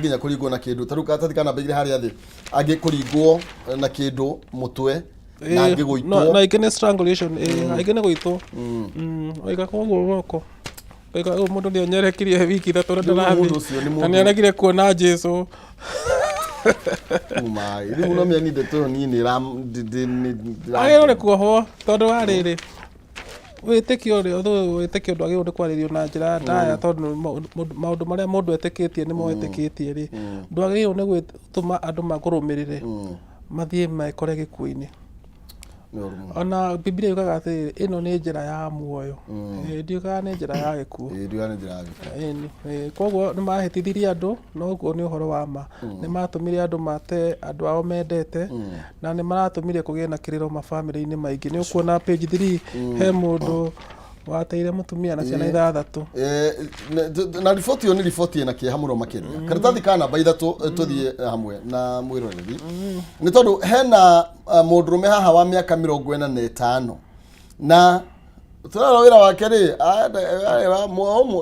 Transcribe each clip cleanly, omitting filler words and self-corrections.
Nginya kũringwo na kĩndũ tarĩu karatathi ka namba igĩrĩ harĩa thĩ, angĩ kũringwo na kĩndũ mũtwe na angĩ gũitwo. Na ingĩ nĩ strangulation, aingĩ nĩ gũitwo. Oiga koguo goko oiga ũyũ mũndũ nĩ anyerekirie wiki 3 na Rĩu ndarathiĩ mũndũ ũcio nĩ na mũndũ- nĩ aregire kuona Jesu. Kuma rĩu no mĩani ndeto ĩyo niĩ nĩ Agĩrĩirwo nĩ kuohwo tondũ wa rĩrĩ, wĩtĩkio rĩ, although wĩtĩkio ndwagĩrĩirwo nĩ kwarĩrio na njĩra ndaya, tondũ maũndũ marĩa mũndũ etĩkĩtie nĩmo etĩkĩtie rĩ, ndwagĩrĩirwo nĩ gũtũma andũ makũrũmĩrĩre mathiĩ mekore gĩkuũ-inĩ. Nĩ ũru mũno. Ona Bibilia yugaga atĩrĩrĩ, ĩno nĩ njĩra ya muoyo. Ndiugaga nĩ njĩra ya gĩkuũ. Ĩĩ, ndiugaga nĩ njĩra ya gĩkuũ. Ĩni, koguo nĩ mahĩtithirie andũ, no ũguo nĩ ũhoro wa ma. Nĩ matũmire andũ mate andũ ao mendete, na nĩ maratũmire kũgĩe na kĩrĩro mabamĩrĩ-inĩ maingĩ. Nĩ ũkuona page 3 he mũndũ wateire mũtumia na ciana 6. Na riboti ĩyo nĩ riboti ĩna kĩeha mũno makĩria. Karatathi ka namba 3, tũthiĩ hamwe na mwĩroreri, nĩ tondũ hena mũndũrũme haha wa mĩaka 45, na tũrarora wĩra wake rĩ,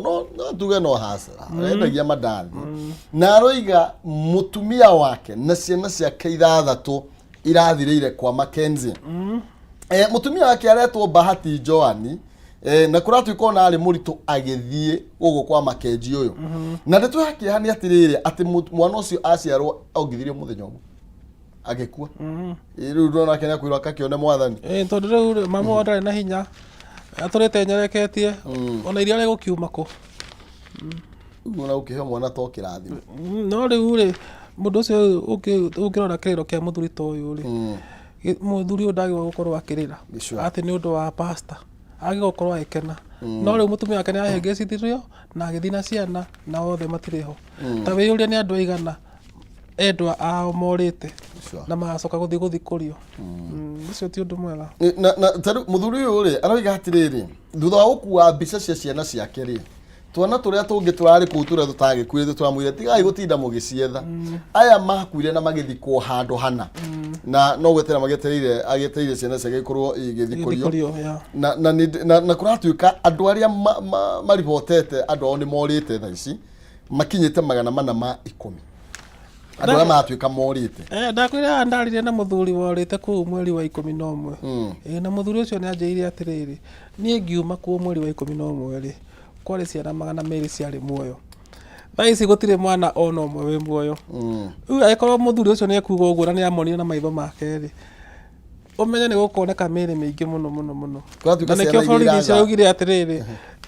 no tuge no hasara, arendagia mandathi, na aroiga mũtumia wake na ciana ciake 6 irathirĩire kwa Mackenzie. Mũtumia wake aretwo Bahati Joani, na kũratuĩka ona arĩ mũritũ agĩthiĩ gũkũ kwa Mackenzie ũyũ. Na ndeto ya kĩeha nĩ atĩrĩrĩ, atĩ mwana ũcio aciarwo ongithirio mũthenya ũmwe agĩkua. Rĩu ndona nake nĩakwĩrwo akakĩone mwathani. Tondũ rĩu rĩ, mamu wao ndarĩ na hinya, atũrĩte nyereketie, ona iria rĩgũkiuma kũ? Ũguo na gũkĩhe mwana to kĩrathimo. No rĩu rĩ, mũndũ ũcio ũngĩrora kĩrĩro kĩa mũthuri ta ũyũ rĩ, mũthuri ũyũ ndagĩrĩirwo gũkorwo akĩrĩra atĩ nĩ ũndũ wa pastor, agĩrĩirwo gũkorwo agĩkena. No rĩu mũtumia wake nĩ ahĩngĩcithirio na agĩthiĩ na ciana na othe matirĩ ho. Ta wĩyũrie nĩ andũ aigana endwa ao morĩte na magacoka gũthiĩ gũthikũrio. Ũcio ti ũndũ mwega. Na tarĩu mũthuri ũyũ rĩ, aroiga atĩrĩrĩ, thutha wa gũkua mbica cia ciana ciake rĩ, twana tũrĩa tũngĩ tũrarĩ kũu tũrĩa tũtagĩkuire tũramwĩre tigai gũtinda mũgĩcietha, aya makuire na magĩthikwo handũ hana, na no gwetera magĩetereire agĩetereire ciana ciake ikorwo igĩthikũrio. Igĩthikũrio, yeah. Na kũratuĩka andũ arĩa maribotete andũ ao nĩ morĩte thaa ici makinyĩte 410, andũ arĩa maratuĩka morĩte. Ndakwĩra haha ndaririe na mũthuri worĩte kũu mweri wa 11. Na mũthuri ũcio nĩ anjĩrire atĩrĩrĩ, niĩ ngiuma kuo mweri wa 11 rĩ, kwarĩ ciana 200 ciarĩ muoyo. Thaa ici gũtirĩ mwana ona ũmwe wĩ muoyo. Rĩu angĩkorwo mũthuri ũcio nĩ ekuga ũguo na nĩ amonire na maitho make rĩ, ũmenye nĩ gũkoneka mĩĩrĩ mĩingĩ mũno mũno mũno. Kũratuĩka Na nĩkĩo ciana iria borithi iraga. ciraugire atĩrĩrĩ,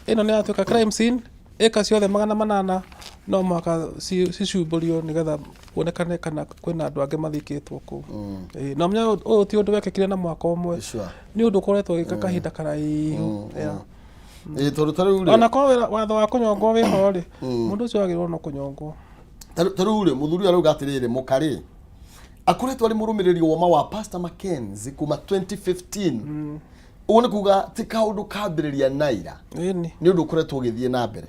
ĩno nĩ yatuĩka crime scene, ĩka ciothe 800 no mũhaka cicumbũrio nĩgetha kuonekane kana kwĩna andũ angĩ mathikĩtwo kũu. Na ũmenye ũyũ ti ũndũ wekĩkire na mwaka ũmwe. Nĩ ũndũ ũkoretwo ũgĩka kahinda karaihu. Yeah. Tondũ ta rĩu rĩ, Ona korwo watho wa kũnyongwo wĩho rĩ, mũndũ ũcio agĩrĩirwo no kũnyongwo. Ta rĩu rĩ, mũthuri ũyũ arauga atĩrĩrĩ, mũka rĩ akoretwo arĩ mũrũmĩrĩri woma wa Pastor Mackenzie kuma 2015. Ũguo nĩ kuga ti kaũndũ kambĩrĩria naira, nĩ ũndũ ũkoretwo ũgĩthiĩ na mbere.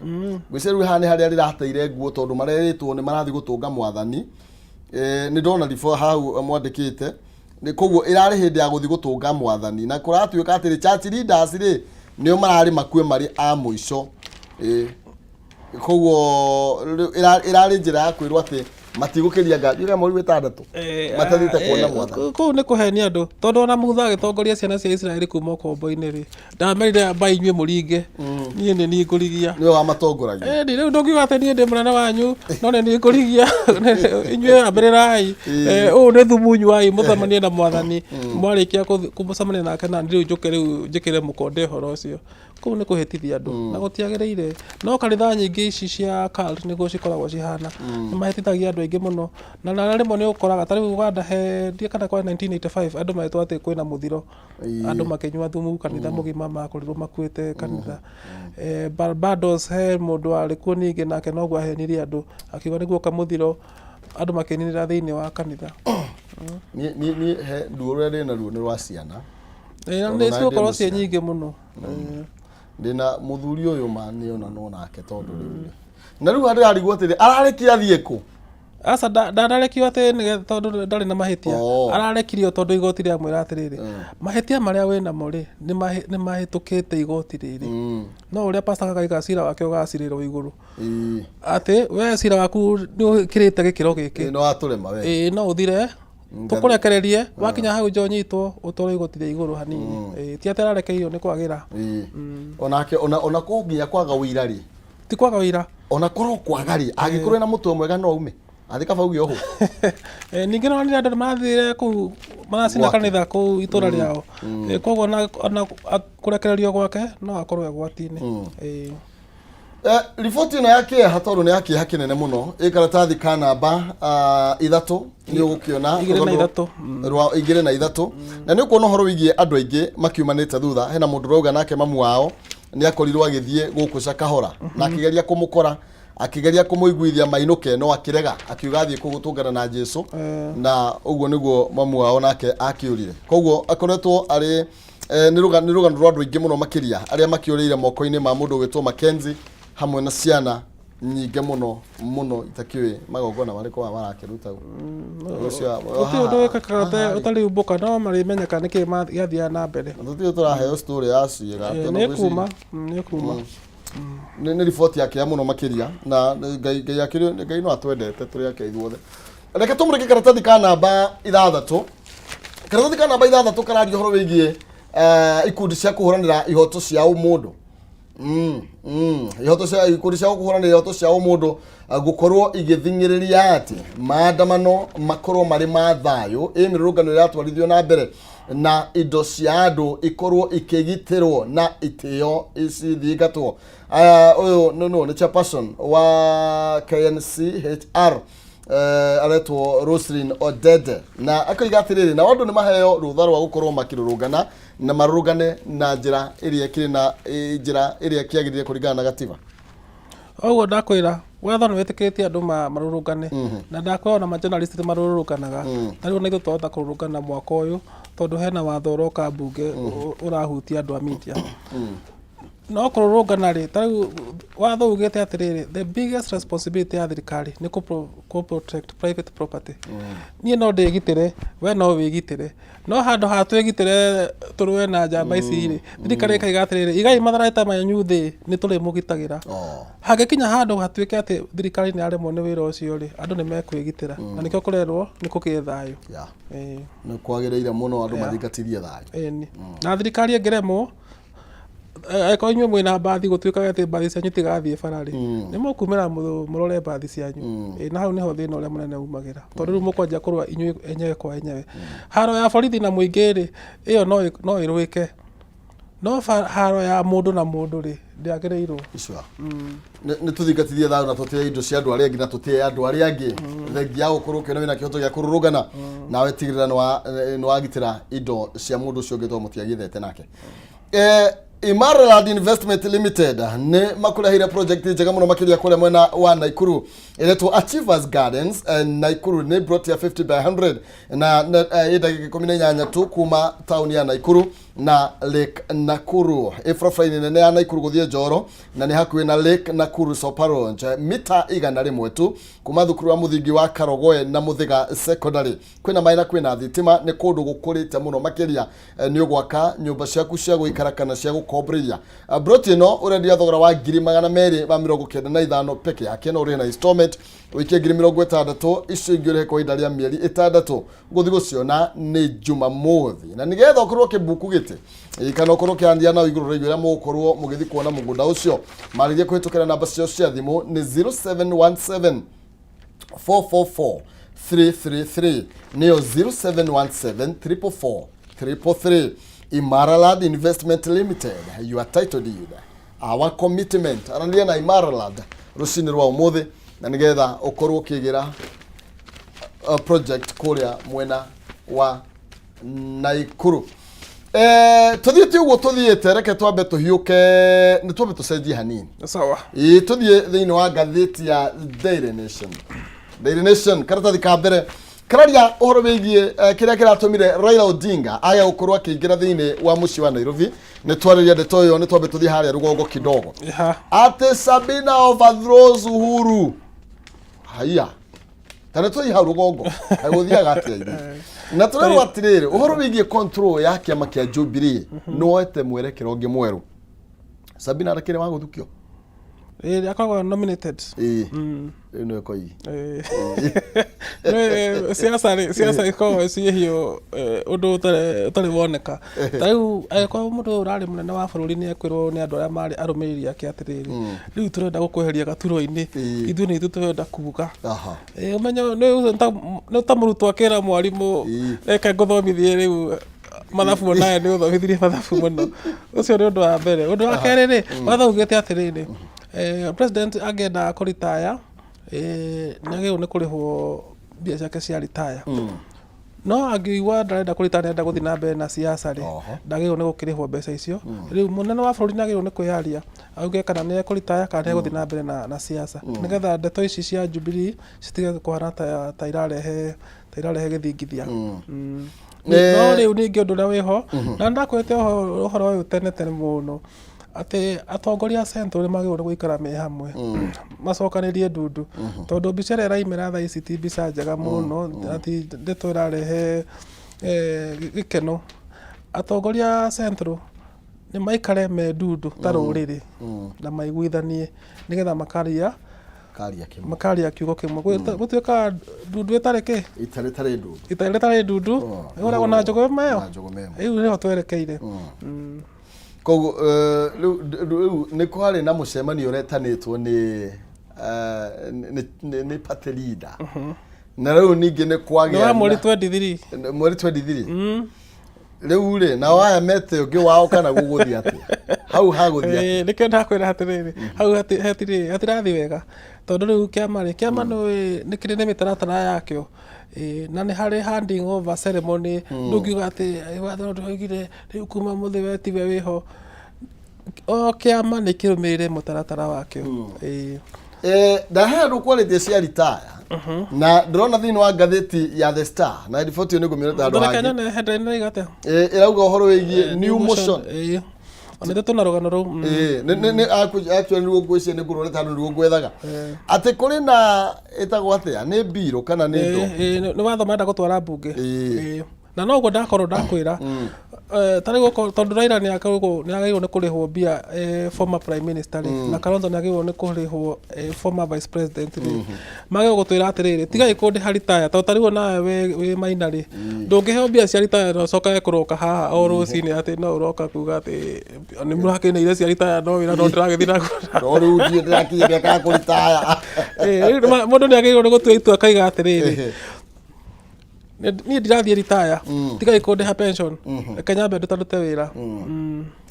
Ngwĩciria rĩu haha nĩ harĩa rĩrateire nguo, tondũ marerĩtwo nĩ marathiĩ gũtũnga mwathani. Nĩ ndona ribũ hau mwandĩkĩte nĩ koguo ĩrarĩ hĩndĩ ya gũthiĩ gũtũnga mwathani, na kũratuĩka atĩrĩ, church leaders rĩ, nĩo mararĩ makue marĩ a mũico. Koguo rĩu ĩrarĩ njĩra ya kwĩrwo atĩ matigũkĩria ngari ĩrĩa mweri 6 matathiĩte kuona mwathani. Kũu nĩ kũhenia andũ, tondũ ona Mutha agĩtongoria ciana cia Isiraeli kuma ũkombo-inĩ rĩ, ndamerire ambai inyuĩ mũringe, niĩ nĩ niĩ ngũrigia. Nĩwe wamatongoragia. Ĩni rĩu ndũngiuga atĩ niĩ ndĩ mũnene wanyu no nĩ niĩ ngũrigia, inyuĩ ambĩrĩrai. Ũũ nĩ thumu, nyuai mũcemanie na mwathani. Mwarĩkia kũmũcemania nake na rĩu njũke rĩu njĩkĩre mũkonde ũhoro ũcio. Kũu nĩ kũhĩtithia andũ na gũtiagĩrĩire. No kanitha nyingĩ ici cia cult nĩguo cikoragwo cihana, nĩ mahĩtithagia andũ aingĩ mũno, na rĩmwe nĩ ũkoraga ta rĩu Uganda he ndiũĩ kana kwa 1985 andũ metwo atĩ kwĩna mũthiro, andũ makĩnyua thumu kanitha mũgima makorirwo makuĩte kanitha. Barbados he mũndũ warĩ kuo ningĩ nake noguo ahenirie andũ akiuga nĩguo kamũthiro, andũ makĩninĩra thĩinĩ wa kanitha. Niĩ he ruo rũrĩa ndĩna ruo nĩ rwa ciana. Na Tondũ nĩ na ndĩ cigũkorwo ciĩ mũciari. nyingĩ mũno. Ndĩna mũthuri ũyũ ma nĩ ona no nake, tondũ rĩu rĩ, na rĩu ndĩrarigwo atĩrĩ, ararĩkia athiĩ kũ? Aca, ndanarekio atĩ nĩgetha tondũ ndarĩ na mahĩtia. Oh. Ararekirio tondũ igoti rĩamwĩra atĩrĩrĩ, mahĩtia marĩa wĩ namo rĩ, nĩ mahĩtũkĩte igoti rĩrĩ. No ũrĩa Pastor Gakaiga cira wake ũgacirĩrwo igũrũ. Atĩ we cira waku nĩ ũkĩrĩte gĩkĩro gĩkĩ. Ĩĩ, no watũrema we. Ĩĩ, no ũthire tũkũrekererie wakinya hau nja ũnyitwo ũtwarwo igoti rĩa igũrũ hanini. Ĩĩ, ti atĩ ararekereirio nĩ kwagĩra. Onake ona ko nginya kwaga ũira rĩ. Ti kwaga ũira. Ona korwo kwaga rĩ, angĩkorwo ena mũtwe mwega no aume. Athiĩ kaba auge ũhũ. Ningĩ no nĩ andũ nĩmathire kũu maracina Gwake. kanitha kũu itũra rĩao. Koguo ona kũrekererio gwake no akorwo e ũgwati-inĩ. Riboti ĩno ya kĩeha, tondũ nĩ ya kĩeha kĩnene mũno, ĩ karatathi ka namba 3 nĩ ũgũkĩona. Igĩrĩ na rũgano ithatũ. Rwa 23, na nĩ ũkuona ũhoro wĩgiĩ andũ aingĩ makiumanĩte thutha. Hena mũndũ ũrauga nake mamu wao nĩ akorirwo agĩthiĩ gũkũ Shakahola na akĩgeria kũmũkora, akĩgeria kũmũiguithia mainũke, no akĩrega, akiuga athiĩ kũu gũtũngana na Jesu, na ũguo nĩguo mamu wao nake akĩũrire. Koguo akoretwo arĩ nĩ rũgano rwa andũ aingĩ mũno makĩria arĩa makĩũrĩire moko-inĩ ma mũndũ ũgwĩtwo Mackenzie hamwe na ciana nyingĩ mũno mũno itakĩũĩ magongona marĩkũ maya marakĩruta. Ũcio Gũtirĩ ũndũ wĩkĩkaga ũtarĩ umbũka, no marĩmenyeka nĩkĩ gĩathiaga na mbere. Tũtirĩ tũraheo story ya ciĩga. Nĩ kuma, nĩ kuma. Nĩ riboti ya kĩeha mũno makĩria, na Ngai akĩrĩ Ngai no atwendete tũrĩ ake ithuothe. Reke tũmũrĩke karatathi ka namba 6. Karatathi ka namba 6 kararia ũhoro wĩgiĩ ikundi cia kũhũranĩra ihoto cia ũmũndũ. Ihoto cia ikundi cia kũhũranĩra ihoto cia ũmũndũ gũkorwo igĩthing'ĩrĩria atĩ maandamano makorwo marĩ ma thayũ, ĩ mĩrũrũngano ĩratwarithio na mbere na indo cia andũ ikorwo ikĩgitĩrwo na itĩo icithingatwo. Ũyũ nĩ chairperson wa KNCHR, aretwo Roslyn Odede, na akoiga atĩrĩrĩ, na andũ nĩ maheo rũtha rwa gũkorwo makĩrũrũngana na marũrũngane na njĩra ĩrĩa ĩkĩrĩ na njĩra ĩrĩa ĩkĩagĩrĩire kũringana na gatiba. Ũguo ndakwĩra, watho nĩ wĩtĩkĩrĩtie andũ marũrũngane, na ndakwĩra ona ma journalist nĩ marũrũnganaga. Ta rĩu ona ithuĩ twahota kũrũrũngana mwaka ũyũ tondũ hena watho ũroka mbunge ũrahutia andũ a media. No kũrũrũngana rĩ, ta rĩu watho ugĩte atĩrĩrĩ, the biggest responsibility ya thirikari nĩ kũ protect private property. Niĩ no ndĩgitĩre, we no wĩgitĩre, no handũ ha twĩgitĩre tũrũe na njamba ici rĩ, thirikari ĩkaiga atĩrĩrĩ, igai matharaita manyu thĩ, nĩ tũrĩmũgitagĩra. Hangĩkinya handũ hatuĩke atĩ thirikari nĩ yaremwo nĩ wĩra ũcio rĩ, andũ nĩ mekwĩgitĩra, na nĩkĩo kũrerwo nĩ kũgĩe thayũ. Nĩ kwagĩrĩire mũno andũ mathingatithie thayũ. Ĩni. Na thirikari ĩngĩremwo, angĩkorwo inyuĩ mwĩna mbathi, gũtuĩkaga atĩ mbathi cianyu itigathiĩ bara rĩ, nĩ mũkumĩra mũrore mbathi cianyu. Na hau nĩho thĩna ũrĩa mũnene umagĩra, tondũ rĩu mũkwanjia kũrũa inyuĩ enyewe kwa enyewe. Haro ya borithi na mũingĩ rĩ, ĩyo no ĩrũĩke, no haro ya mũndũ na mũndũ rĩ, ndĩagĩrĩirwo. Sure. Nĩ tũthingatithie thayũ na tũtĩe indo cia andũ arĩa angĩ na tũtĩe andũ arĩa angĩ. Thengia ya gũkorwo ũkĩona wĩna kĩhoto gĩa kũrũrũngana, nawe tigĩrĩra nĩ wagitĩra indo cia mũndũ ũcio ũngĩ tondũ mũtiagĩthete nake. Imaraland Investment Limited nĩ makũreheire project njega mũno makĩria kũrĩa mwena wa Naikuru ĩretwo Achievers Gardens Naikuru. Nĩ plot ya 50 by 100 na ĩ ndagĩka 18 tu kuma taũni ya Naikuru na Lake Nakuru, ĩ barabara-inĩ nene ya Naikuru gũthiĩ Njoro, na nĩ hakuhĩ na Lake Nakuru Soparonj, mita 100 tu kuma thukuru wa mũthingi wa Karogoe na Mũthĩga Secondary. Kwĩna maĩ na kwĩna thitima. Nĩ kũndũ gũkũrĩte mũno makĩria. Nĩ ũgwaka nyũmba ciaku cia gũikara kana cia gũkomborithia. Broti ĩno ũrendia thogora wa 295,000 peke yake, no ũrĩhe na installment, ũikie 60,000, icio ingĩ ũrĩhe kwa ihinda rĩa mĩeri 6. Gũthiĩ gũciona nĩ Jumamothi, na nĩgetha ũkorwo ũkĩbuku gĩtĩ kana ũkorwo ũkĩaranĩria nao igũrũ rĩgiĩ ũrĩa mũgũkorwo mũgĩthiĩ kuona mũgũnda ũcio, marĩrie kũhĩtũkĩra namba ciao cia thimũ nĩ 0717 444 333, nĩyo 0717 444 333. Imaraland Investment Limited, your title deed, our commitment. Aranĩria na Imaraland rũcinĩ rwa ũmũthĩ na nĩgetha ũkorwo ũkĩgĩra project kũrĩa mwena wa Naikuru. Tũthiĩte ũguo tũthiĩte, reke twambe tũhiũke, nĩ twambe tũcenjie hanini. Sawa. Ĩĩ, tũthiĩ thĩinĩ wa ngathĩti ya Daily Nation. Daily Nation karatathi ka mbere kararia ũhoro wĩgiĩ kĩrĩa kĩratũmire Raila Odinga age gũkorwo akĩingĩra thĩinĩ wa mũciĩ wa Nairobi. Nĩ twarĩria ndeto ĩyo, nĩ twambe tũthiĩ harĩa rũgongo kidogo. Atĩ Sabina overthrows Uhuru. Haiya. Kana twĩ hau rũgongo kaĩ gũthiaga atĩa ithuĩ? Na tũrerwo atĩrĩrĩ, ũhoro wĩgiĩ control ya kĩama kĩa Jubilee nĩ woete mwerekero ũngĩ mwerũ. Sabina arakĩrĩ wa gũthukio. Ĩĩ, akoragwo nominated. Ĩĩ. Rĩu nĩwe koigi. Ĩĩ. Nĩ, siasa rĩ, siasa ikoragwo ciĩ hiũ ũndũ ũtarĩ woneka. Ta rĩu angĩkorwo mũndũ ũyũ ũrarĩ mũnene wa bũrũri nĩ ekwĩrwo nĩ andũ arĩa marĩ arũmĩrĩri ake atĩrĩrĩ, rĩu tũrenda gũkweheria gaturwa-inĩ, ithuĩ nĩ ithuĩ tũrenda kuga. Ĩĩ, ũmenye nĩ ta mũrutwo akĩra mwarimũ reke ngũthomithie rĩu mathabu onawe nĩ ũthomithirie mathabu mũno. Ũcio nĩ ũndũ wa mbere. Ũndũ wa kerĩ rĩ, watho ugĩte atĩrĩrĩ, president angĩenda kũritaya, nĩ agĩrĩirwo nĩ kũrĩhwo mbia ciake cia ritaya. No angĩigua ndarenda kũritaya nĩ arenda gũthiĩ na mbere na siasa rĩ, ndagĩrĩirwo nĩ gũkĩrĩhwo mbeca icio. Rĩu mũnene wa bũrũri nĩ agĩrĩirwo nĩ kwĩyaria auge kana nĩ ekũritaya kana nĩ egũthiĩ na mbere na siasa. Nĩgetha ndeto ici cia Jubilee citige kũhana ta irarehe ta irarehe gĩthingithia. No rĩu ningĩ ũndũ ũrĩa wĩho, na nĩ ndakwĩrĩte ũhoro ũyũ tene tene mũno, atĩ atongoria a Central nĩ magĩrĩirwo nĩ gũikara me hamwe, macokanĩrie ndundu, tondũ mbica ĩrĩa ĩraimĩra thaa ici ti mbica njega mũno, na ti ndeto ĩrarehe gĩkeno. Atongoria a Central nĩ maikare me ndundu ta rũrĩrĩ na maiguithanie nĩgetha makaria Karia kĩmwe. Makaria kiugo kĩmwe. Gũtuĩkaga ndundu ĩtarĩ kĩ? Itarĩ tarĩ ndundu. Itarĩ rĩtarĩ ndundu, ĩhũragwo na njũgũma ĩyo. Na njũgũma ĩmwe. Rĩu nĩho twerekeire. Koguo rĩu nĩ kwarĩ na mũcemanio ũretanĩtwo nĩ nĩ party leader. Na rĩu ningĩ nĩ Nĩ kwagĩa wa mweri 23. Mweri 23. Rĩu rĩ, nao aya mete ũngĩ wao kana gũgũthiĩ atĩa? Hau hagũthiĩ atĩa? Ĩĩ, nĩkĩo ndakwĩra atĩrĩrĩ, hau hatirĩ hatirathiĩ wega, tondũ rĩu kĩama rĩ, kĩama nĩũĩ nĩ kĩrĩ na mĩtaratara yakĩo. Ĩĩ, na nĩ harĩ handing over ceremony, ndũngiuga atĩ watho ndũroigire rĩu kuma ũmũthĩ we tiwe wĩho. O kĩama nĩ kĩrũmĩrĩre mũtaratara wakĩo. Ĩĩ. Ndahe andũ kwarĩtie cia ritaya na ndĩrona thĩinĩ wa ngathĩti ya The Star na riboti ĩyo nĩ ngũmĩona handũ Reke hangĩ. nyone headline ĩroiga atĩa. Ĩrauga ũhoro wĩgiĩ new motion. Ĩĩ. Ona ithuĩ tũna rũgano rũu. Nĩ actually nĩguo ngwĩciria nĩ ngũrorete handũ nĩguo ngwethaga atĩ kũrĩ na ĩtagwo atĩa, nĩ mbirũ kana nĩ ndo? Ĩĩ, nĩ watho marenda gũtwara mbunge. Ĩĩ. Na noguo ndakorwo ndakwĩra, ta rĩu okorwo tondũ Raila nĩ akoragwo nĩ agĩrĩirwo nĩ kũrĩhwo mbia former prime minister rĩ, na Kalonzo nĩ agĩrĩirwo nĩ kũrĩhwo former vice president rĩ, magĩrĩirwo gũtwĩra atĩrĩrĩ, tigai kũndĩha retire, tondũ ta rĩu onawe wĩ Maina rĩ, ndũngĩheo mbia cia retire na ũcokage kũroka haha o rũcinĩ atĩ no ũroka kuga atĩ nĩ mũrakĩneire cia retire no wĩra no ndĩragĩthiĩ naguo. No rĩu ndiĩ ndĩrakinyia mĩaka ya kũritaya. Rĩu mũndũ nĩ agĩrĩirwo nĩ gũtua itua akaiga atĩrĩrĩ, niĩ ndirathiĩ ritaya, tigai kũndĩha pension, reke nyambe ndutarute wĩra.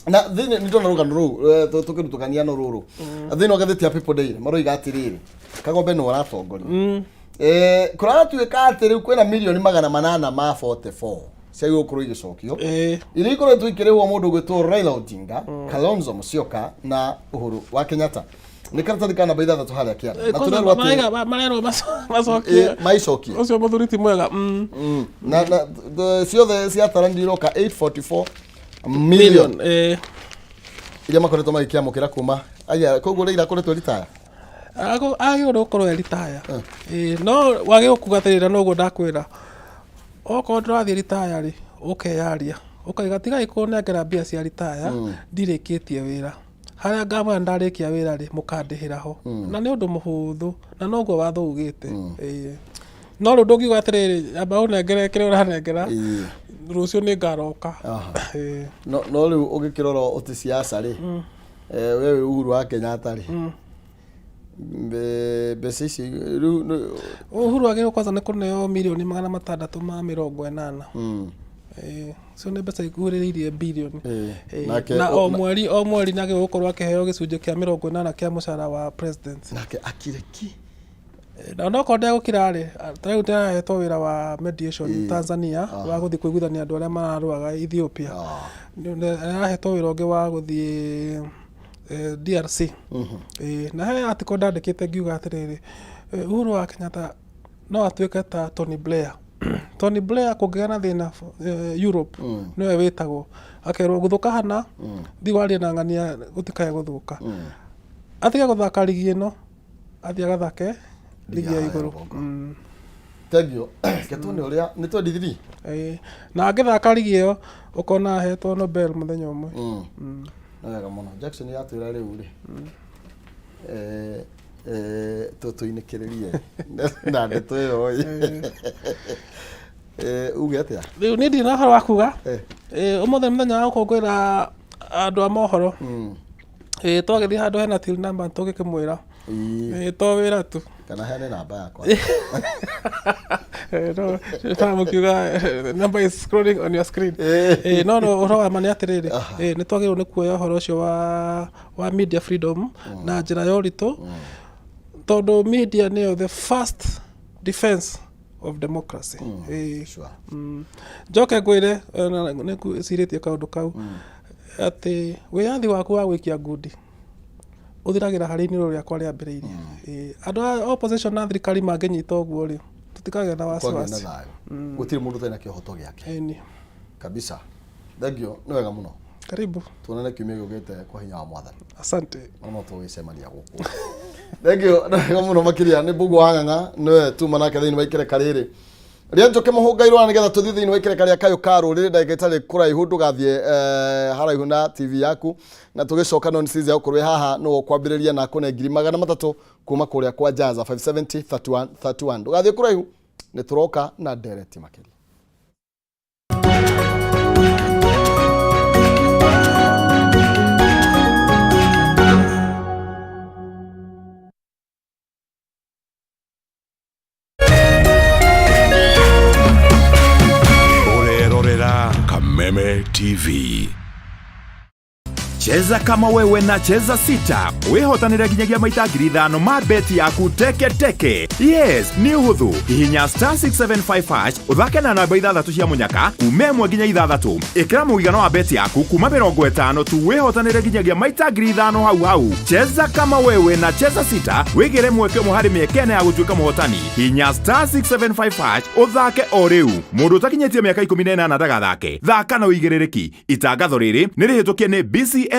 Na thĩinĩ nĩ ndona rũgano rũu tũkĩrutũkania no rũrũ thĩinĩ wa ngathĩti ya People Daily maroiga atĩrĩrĩ, Kagombe nĩwe ũratongoria. Kũratuĩka atĩ rĩu kwĩna mirioni 844 ciagĩrĩirwo gũkorwo igĩcokio iria ikoretwo ikĩrĩhwo mũndũ ũgwĩtwo Raila Odinga, Kalonzo Musyoka na Uhuru wa Kenyatta. Nĩ karatathi ka namba 6 harĩa kĩanda na Kwanza tũrerwo atĩ marerwo macokie. Maicokie. Ũcio mũthuri ti mwega. Na ciothe ciataranĩrio iroka 844 million iria makoretwo magĩkĩamũkĩra kuma aya. Koguo Raila akoretwo ritaya. Agĩrĩirwo nĩ gũkorwo e ritaya. No wagĩrĩirwo kuga atĩrĩrĩ, na noguo ndakwĩra, okorwo ndũrathiĩ ritaya rĩ, ũkeyaria ũkaiga tigai kũnengera mbia cia ritaya, ndirĩkĩtie wĩra. Harĩa ngamwĩra ndarĩkia wĩra rĩ, mũkandĩhĩra ho. Na nĩ ũndũ mũhũthũ na noguo watho ugĩte. Ĩĩ. No rĩu ndũngiuga atĩrĩrĩ, amba ũnengere kĩrĩa ũranengera, rũciũ nĩ ngaroka. Ĩĩ. No rĩu ũgĩkĩrora ũti siasa rĩ, we wĩ Uhuru wa Kenyatta rĩ, mbeca ici rĩu Uhuru agĩrĩirwo kwanza nĩ kũneo mirioni 680. Ĩĩ, icio nĩ mbeca ikuhĩrĩirie birioni. Ĩĩ, na o mweri o mweri nĩ agĩrĩirwo gũkorwo akĩheo gĩcunjĩ kĩa 80 kĩa mũcara wa president. Nake akire ki. Na onokorwo ndegũkira rĩ, ta rĩu ndĩrahetwo wĩra wa mediation Tanzania wa gũthiĩ kũiguithania andũ arĩa mararũaga Ethiopia. Nĩ arahetwo wĩra ũngĩ wa gũthiĩ DRC. Ĩĩ, na he article ndandĩkĩte ngiuga atĩrĩrĩ, Uhuru wa Kenyatta no atuĩke ta Tony Blair. Tony Blair kũngĩgĩa na thĩna Europe, nĩwe wĩtagwo akerwo gũthũka hana, thiĩ warie na ng'ania gũtikae gũthũka. Atige gũthaka rigi ĩno, athiĩ agathake rigi ya ya igũrũ. rũgongo. Thank you. Reke tuone ũrĩa nĩ 23. Ĩĩ. Na angĩthaka rigi ĩyo ũkona ahetwo Nobel mũthenya ũmwe. Nĩ wega mũno. Jackson yatwĩra rĩu rĩ, tũinĩkĩrĩrie na ndeto ĩyo ĩ. Uge atĩa? Rĩu niĩ ndirĩ na ũhoro wa kuga. Ũmũthĩ nĩ mũthenya wa gũkũngũĩra andũ a mohoro. Twagĩthiĩ handũ hena till number tũgĩkĩmwĩra. To wĩra tu. Kana heane namba yakwa. No, mũkiuga number is scrolling on your screen. No no ũhoro wa ma nĩ atĩrĩrĩ, nĩ twagĩrĩirwo nĩ kuoya ũhoro ũcio wa media freedom na njĩra ya ũritũ, tondũ media nĩyo the first defense of democracy. Sure. Njoke ngwĩre, nĩ ngwĩcirĩtie kaũndũ kau, atĩ wĩyathi waku wa gũikia ngundi ũthiragĩra harĩ inĩrũ rĩakwa rĩambĩrĩirie. Andũ a opposition na thirikari mangĩnyita ũguo rĩ, tũtikagĩa na Kwagĩa na wasiwasi. Thayũ. Gũtirĩ mũndũ ũtarĩ na kĩhoto gĩake. Ĩni. Kabisa. Thank you. Nĩ wega mũno. Karibu. Tuonane kiumia gĩũkĩte kwa hinya wa Mwathani. Asante. No tũgĩcemania gũkũ. Thank you. Nĩ wega mũno makĩria. Nĩ Mbũgũ wa Ng'ang'a, nĩwe tuma nake thĩinĩ wa ikereka rĩrĩ rĩa Njũkĩ Mũhũngairwo, nĩgetha tũthiĩ thĩinĩ wa ikereka rĩa Kayũ ka Rũrĩrĩ. Ndagĩka ĩtarĩ kũraihu, ndũgathiĩ haraihu na TV yaku, na tũgĩcoka non ya gũkorwo haha nĩwe ũkwambĩrĩria na kũne 300,000 kuma kũrĩa kwa Jaza 570 31 31. Ndũgathiĩ kũraihu, nĩ tũroka na ndereti makĩria. Ũrerorera Kameme TV. Cheza kama wewe na Cheza Sita wĩhotanĩre nginyagia maita 5,000 ma beti yaku teke teke. Yes, nĩ ũhũthũ. Hihinya star 675 hash, ũthake na namba ithathatũ cia mũnyaka kuma 1 nginya 6. Ĩkĩra mũigana wa beti yaku kuma 50 tu, wĩhotanĩre nginyagia maita 5,000 hau hau. Cheza kama wewe na Cheza Sita, wĩgĩre mweke ũmwe harĩ mĩeke 4 ya gũtuĩka mũhotani. Hinya star 675 hash ũthake o rĩu. Mũndũ ũtakinyĩtie mĩaka 18 ndagathake. Thaka na ũigĩrĩrĩki. Itangatho rĩrĩ nĩ rĩhĩtũkie nĩ BCLB.